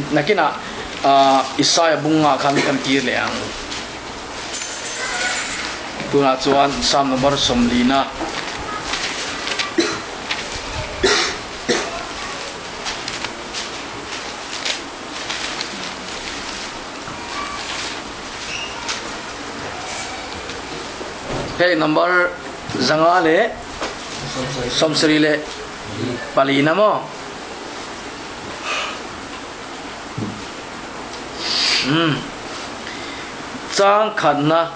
Nakinah Isaia bungah khan kan kir leh ang. Tunah chuan Psalm number sawmlina. Hei number 500 leh 74 na maw? Umm. Chang khatna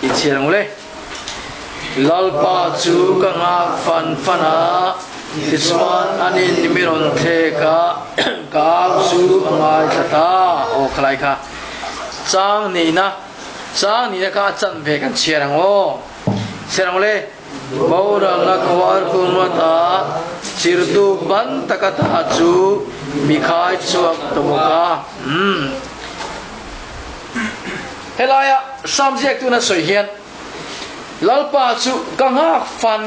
i chhiar ang le. Lalpa chu ka nghak fan fan a, tichuan anin mi rawn thlek a, ka au chu a ngaithla ta. Aw khalai kha chang nihna, chang nihna kha a chanve kan chhiar ang aw. Chhiar ang le. Boralna khuar khurmata chirtu ban taka ta chu mi khai chhuak ta bawk a. Umm. Helaia Sam ziaktuna sawi hian, Lalpa chu ka nghak fan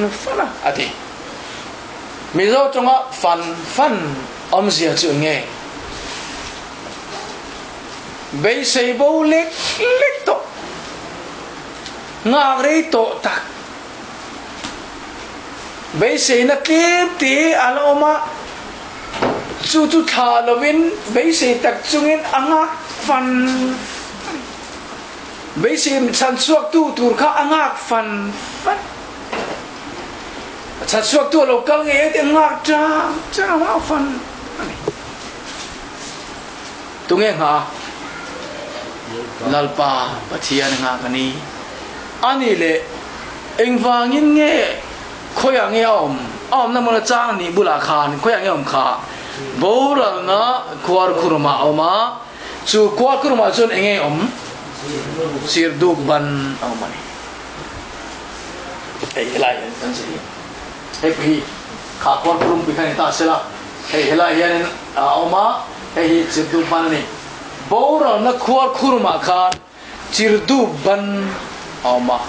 fan a, a ti. Mizo tawnga fan fan awmzia chu eng nge? Beisei bo lek lek tawh, nghak rei tawh tak, beiseina tlem te a la awm a, Chu chu thla lovin beisei tak chungin a nghak fan fan. Beisei chhan chhuaktu tur kha a nghak fan fan. A chhan chhuaktu a lo kal ngei ang tih a nghak chang chang a nghak fan a ni. Tunge nghah a? Lalpa Pathian a nghak a ni. A nih leh engvangin nge Khawiah nge a awm? A awmna hmun atang nih bulah khan khawiah nge a awm kha? Boralna khuarkhurumah a awm a, chu khuarkhurumah chuan eng nge awm? Sirduk ban a awm a ni. Hei helai hian kan zir hi. Hei pawh hi kha khuarkhurum pui kha ni ta sela, hei helai hianin a awm a, hei hi sirduk ban a ni. Boralna khuarkhurumah khan Chirdu ban a awm a,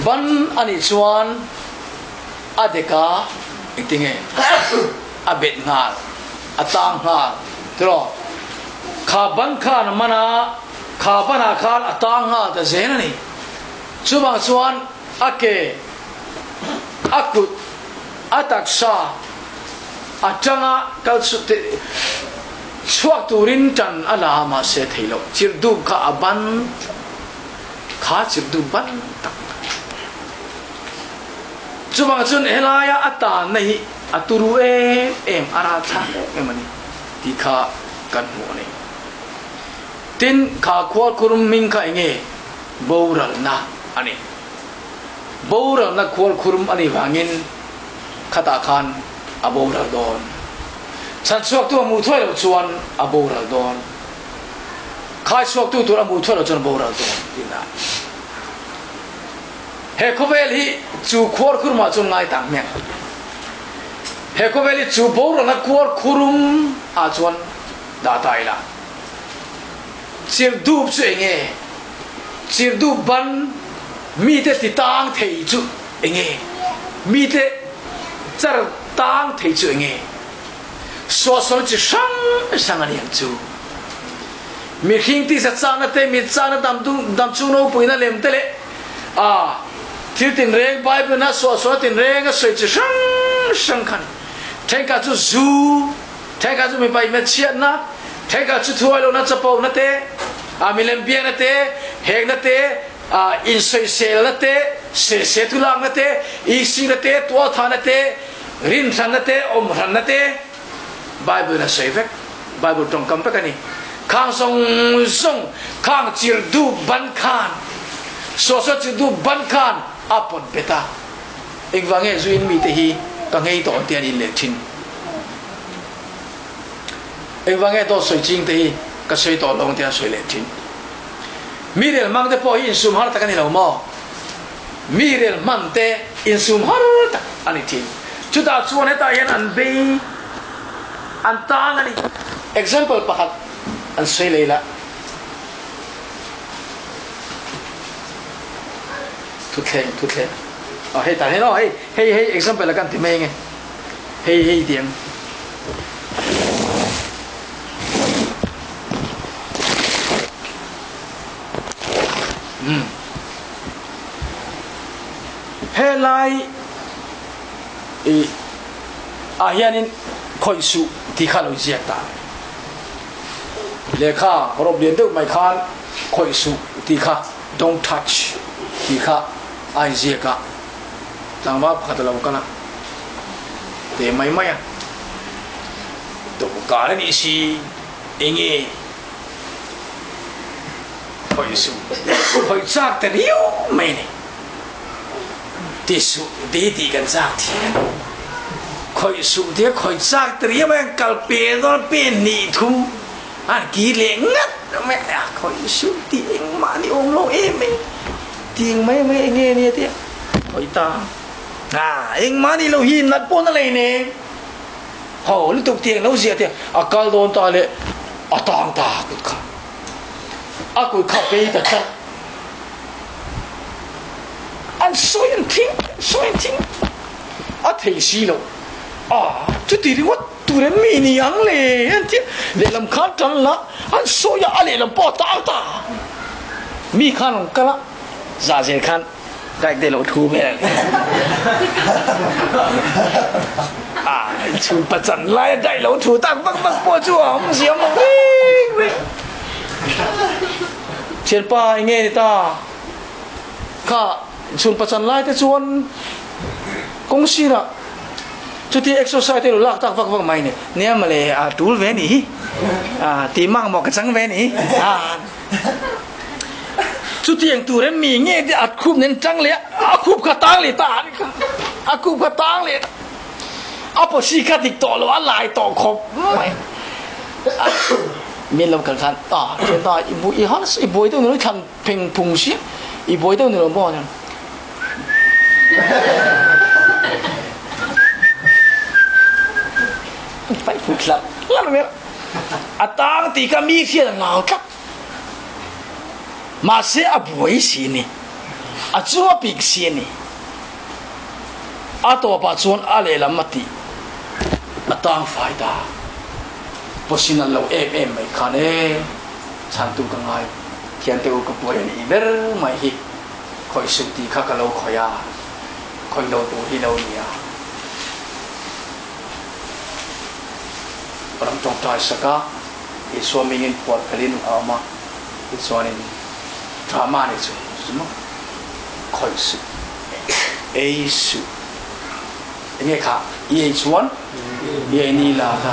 ban a nih chuan a dek a, engtinge a bet nghal, a tang nghal tiraw? Kha ban khan a man a, kha banah khan a tang nghal ta zel a ni. Chuvang chuan a ke, a kut, a taksa atanga kal Chhuak turin tan a la a mahse thei loh. Chirhdup kha a ban tlat. Kha chirhdup ban tak. Chuvang chuan helaia a tanna hi a turu em em, a ralthlak em em a ni tih kha kan hmuh a ni. Tin, kha khualkhurum hming kha eng nge? Boralna a ni. Boralna khualkhurum a nih vangin khatah khan a boral dawn. Chhanchhuaktu a hmuh thuai loh chuan a boral dawn. Khaichhuaktu tur a hmuh thuai loh chuan a boral dawn tihna. He khawvel hi chu khuar khurumah chuan ngai tak hmiang. He khawvel hi chu boralna khuar khurum ah chuan dah ta ila. Chirdup chu enge? Chirdup ban mite ti tang thei chu enge? Mite char tang thei chu enge? Suahsual chi hrang hrang a ni ang chu. Mihring tisa chakna te, mit chakna dam dam chung ropuina lem te leh a thil tinreng Bible a suahsual tinreng a sawi chi hrang hrang khan thenkhat chu zu, thenkhat chu mipa inhmechhiatna, thenkhat chu thuai lohna chapona te, a milem biakna te, hekna te, a insawiselna te, sehse thulakna te, isina te, tualthahna te, Rinhranna te, awmhranna te Bible-in a sawi vek. Bible tawngkam vek a ni. Khang zawng zawng, khang chirdu ban khan, suahsuah chirdu ban khan a pawt bet a. Engvang nge zuin mite hi ka nghei tawh te an in leh thin? Engvang nge dawt sawi ching te hi ka sawi tawh lo ang te an sawi leh thin? Mi rel hmang te pawh hi insum har tak a ni lo maw? Mi rel hman te insum har tak a ni thin. Chutah chuan hetah hian an bei, an tang a ni. Example pakhat an sawi lei lah. Thuthleng, thuthleng. Aw hei tah hian aw hei, hei hei example a kan ti mai ange. Hei hei tiang. Helai i ah hianin khawih suh tih kha lo ziak ta. Lehkha rawp lian deuh mai khan khawih suh tih kha don't touch tih kha a inziak a, tlangval pakhat a lo kal a, teh mai mai a, dawhkan a nih si enge khawih suh khawih chak ta riau mai a ni. Ti suh ti tih kan chak thiam. Khawih suh tia khawih chak ta riau mai an kal pe dawn pe hnih thum an ki leh ngat mai a khawih suh tih engmah ni awm lo em em ting mai mai enge nia tia khawih ta a engmah ni lo hi nat pawh na lei nen ho lutuk tiang lo zia tia a kal dawn ta leh a tang ta kut kha a kut kha pei ta tlat. An sawi an thing, an sawi an thing. A thei si lo. A, chuti ringawt tur em mi ni ang le? An ti a. Lehlam khan tan la, an sawi a, a lehlam pawh a tang ta. Mi khan an kal a, zah zel khan kaik te lo thu vel a ni. A, chhun pachan lai a daih lo thu tak vak vak pawh chu a awm ziam lo reng reng. Thianpa eng nge ni ta? Kha chhun pachan lai te chuan kawng sirah chutia exercise te lo lak tak vak vak mai ni. Nia mawle a tul ve ni hi. A ti mang maw ka chang ve ni. A chutiang tur em mi nge te a khup nen tang leh a khup kha tang leh ta a kha. A khup kha tang leh a pawsi kha dik tawh lo a lai tawh khawp mai. Min lo kal khan a thian ta i bu i han i buai deuh ni lo i thlan pheng phung si i buai deuh ni lo maw aniang pai phut hlar hlar mai a tang tih kha mi hian a ngau tlat mahse a buai si ni a chung a pik si a ni a tawpah chuan a lehlam a tih a tang fai ta. Pawsin an lo em em mai khan e, chhantu ka ngai, thiante u ka puai a nih ber mai hi, khawih suh tih kha ka lo khawih a, khawih lo tur hi lo nia. Ram tawngtai sak a, Isua mingin phuar phelin a awm a, tichuanin drama ni chu chu maw, khawih suh, ei suh. Enge kha i ei chuan i ei ni la kha.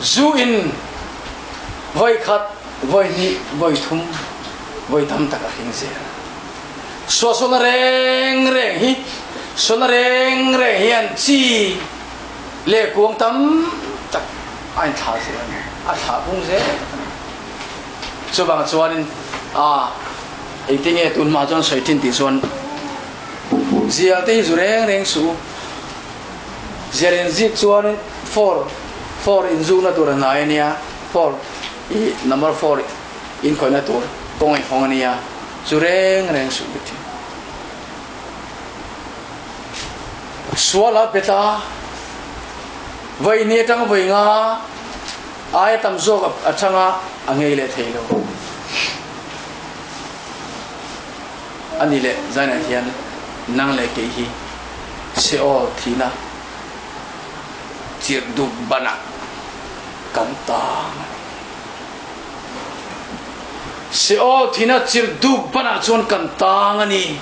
Zu in voi khat, voi hnih, voi thum, voi tam tak a hring zel. Suahsualna reng reng hi, sualna reng reng hian chi leh kuang tam tak a inthlah zel a ni, a thlah pung zel a ni. Chuvang chuanin a engtin nge tun hma chuan sawi thin tih chuan zial te hi zu reng reng suh u. Zial in zik chuanin four four in zukna tur a hnai a nia, four i number four in khawihna tur kawng in hawng a nia, zu reng reng suh ti thin. Sual a bet a, vawi ni atang vawi nga Aia tam zawk a chang a, a ngei leh thei lo. A ni leh zainah hian nang leh kei hi Seol thihna chirh dup banah kan tang a ni. Seol thihna chirh dup banah chuan kan tang a ni.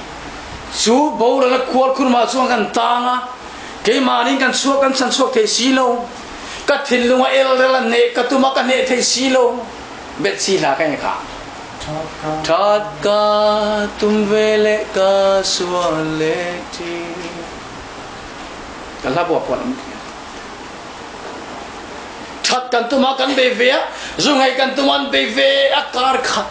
Chu borala khual khurmah chuan kan tang a, keimahniin kan chhuak kan chhan chhuak thei si lo. Ka thinlung a elrel a hneh ka tum a ka hneh thei si lo. Bet si hlah ka nge kha. That ka tum ve le ka sual le ṭi. Ka hla bua puan um thiam. That kan tum a kan bei ve a, zu ngei kan tum an bei ve a kar khat.